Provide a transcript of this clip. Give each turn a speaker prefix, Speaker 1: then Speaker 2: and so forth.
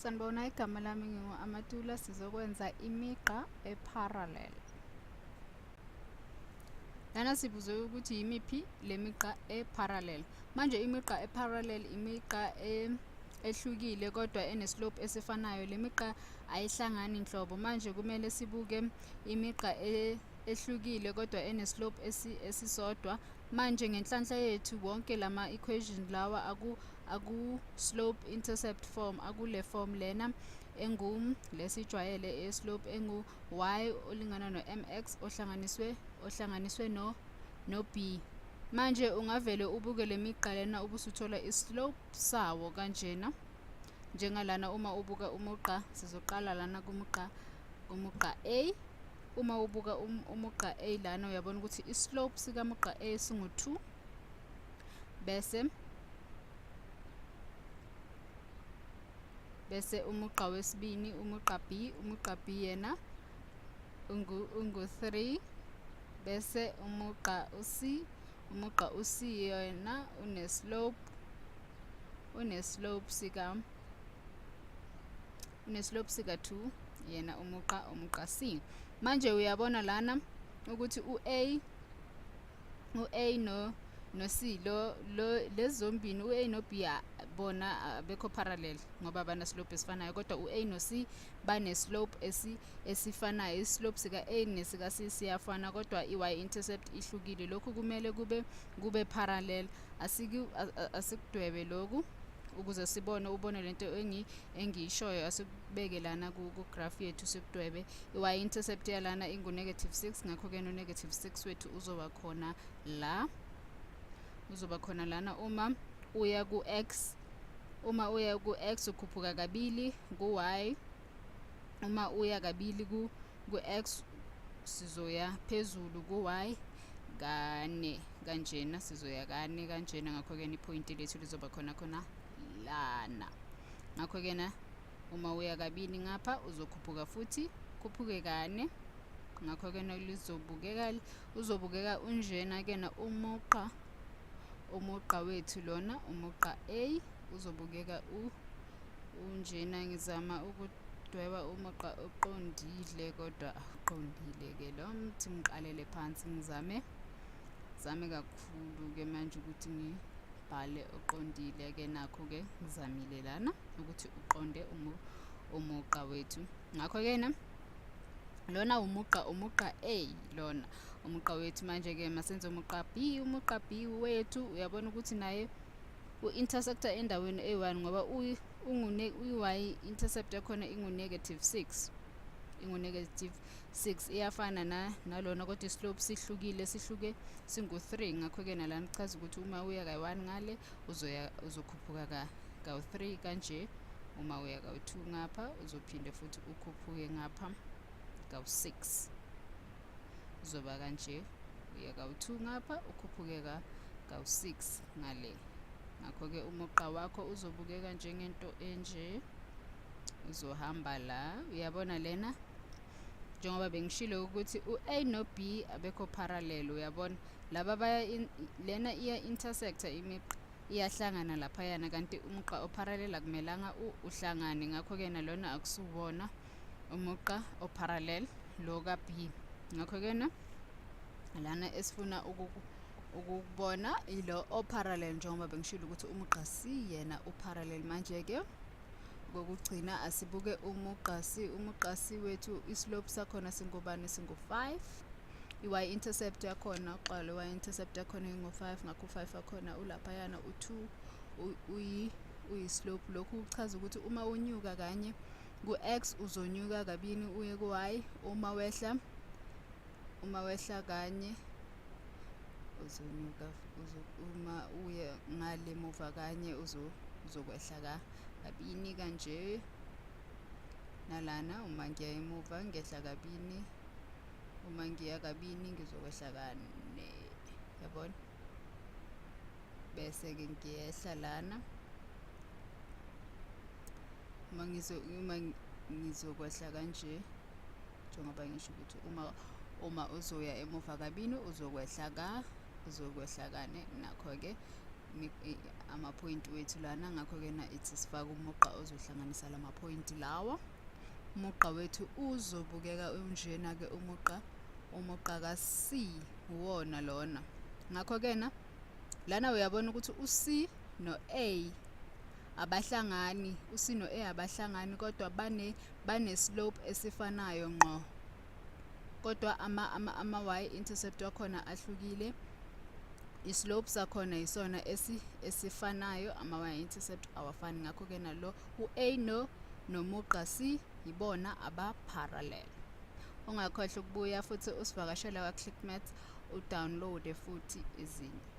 Speaker 1: Sanibona, igama lami ngingu-Amatula. Sizokwenza imigqa e-parallel. Lana sibuzwe ukuthi yimiphi le migqa e-parallel. Manje imigqa e-parallel imigqa ehlukile kodwa ene-slope esifanayo. Le migqa ayihlangani nhlobo. Manje kumele sibuke imigqa ehlukile kodwa ene-slope esisodwa. Manje ngenhlanhla yethu wonke lama-equation lawa aku-slope intercept form, akule form lena engu lesijwayele e-slope engu-y olingana no-mx ohlanganiswe no-b. Manje ungavele ubuke le migqa lena ubusuthola i-slope sawo kanjena. Njengalana uma ubuka umugqa, sizoqala lana kumugqa A. Uma ubuka umugqa A lana uyabona ukuthi i-slope sikamugqa A singu-2, bese umugqa wesibini, umugqa B, umugqa B yena ungu-3, bese umugqa u-C, umugqa u-C yena une-slope sika 2 yena umugqa C. Manje uyabona lana ukuthi u-A no C lo lezi zombini u-A no B bona abekho parallel ngoba bana slope esifanayo, kodwa u-A no C bane slope esifanayo. I-slope sika A nesika C siyafana, kodwa i-y intercept ihlukile. Lokhu kumele kube parallel. Asikudwebe lokhu ukuze sibone, ubone lento engiyishoyo. Asikubeke lana ku-graph yethu, sikudwebe. I-y intercept yalana ingu-negative 6, ngakho-ke no-negative 6 wethu uzoba khona la, uzoba khona lana. Uma uya ku-x, uma uya ku-x ukhuphuka kabili ku-y, uma uya kabili ku-x sizoya phezulu ku-y kane kanjena, sizoya kane kanjena. Ngakho-ke iphoyinti lethu lizoba khona khona lana. Ngakho-ke na uma uya kabili ngapha uzokhuphuka futhi khuphuke kane, ngakho-ke lizobukeka, uzobukeka unjena-ke na umugqa wethu lona, umugqa A uzobukeka unjena. Ngizama ukudweba umugqa oqondile kodwa awuqondile-ke lo. Mthi ngiqalele phansi, ngizame kakhulu-ke manje ukuthi ngibhale oqondile-ke. Nakho-ke ngizamile lana ukuthi uqonde umugqa wethu. Ngakho-ke na lona umugqa A lona umugqa wethu. Manje-ke masenze umugqa B. Umugqa B wethu uyabona ukuthi naye u-intersector endaweni eyi-1 ngoba uyi-y intercept yakhona ingu-negative 6, ingu-negative 6 iyafana nalona, kodwa i-slope sihlukile, sihluke singu-3. Ngakho-ke nalana kuchaza ukuthi uma uya ka-1 ngale uzokhuphuka ka-3 kanje, uma uya ka-2 ngapha uzophinde futhi ukhuphuke ngapha ka-6, uzoba kanje, uya ka-2 ngapha ukhuphuke ka-6 ngale. Ngakho-ke umugqa wakho uzobukeka njengento enje, uzohamba la. Uyabona lena, njengoba bengishilo ukuthi u-A no-B abekho parallel, uyabona laba baya lena iya intersector, imigqa iyahlangana laphayana, kanti umugqa oparallel akumelanga uhlangane. Ngakho-ke nalona akusuwona umugqa oparallel lo ka-B. Ngakho-ke na lana esifuna ukubona ilo oparallel, njengoba bengishilo ukuthi umugqa C yena uparallel. Manje-ke kokugcina asibuke umugqa C. Umugqa C wethu i-slope sakhona singubani? Singu-5. I-y intercept yakhona, uqala i-y intercept yakhona ingu-5, ngakho u-5 wakhona ulaphayana, u-2 uyi-slope. Lokhu kuchaza ukuthi uma unyuka kanye ku-x uzonyuka kabini uye ku-y, uma wehla kanye uzonyuka, uma uye ngale muva kanye uzokwehla kabini kanje. Nalana uma ngiya emuva ngehla kabini, uma ngiya kabini ngizokwehla kane, yabona. Bese-ke ngiyehla lana, uma ngizokwehla kanje, njengoba ngisho ukuthi uma uzoya emuva kabini uzokwehla kane. Nakho-ke Amaphoyinti wethu lana. Ngakho-ke na ithi sifake umugqa ozohlanganisa la maphoyinti lawa. Umugqa wethu uzobukeka unjena-ke, umugqa ka-C uwona lona. Ngakho-ke na lana uyabona ukuthi u-C no-A abahlangani, u-C no-A abahlangani, kodwa bane slope esifanayo ngqo, kodwa ama-y intercept wakhona ahlukile. I-slope sakhona yisona esifanayo, ama-y intercept awafani. Ngakho-ke nalo u-A nomugqa C yibona aba-parallel. Ungakhohlwa ukubuya futhi usivakashele kwa-Click Maths, udownloade futhi ezinye.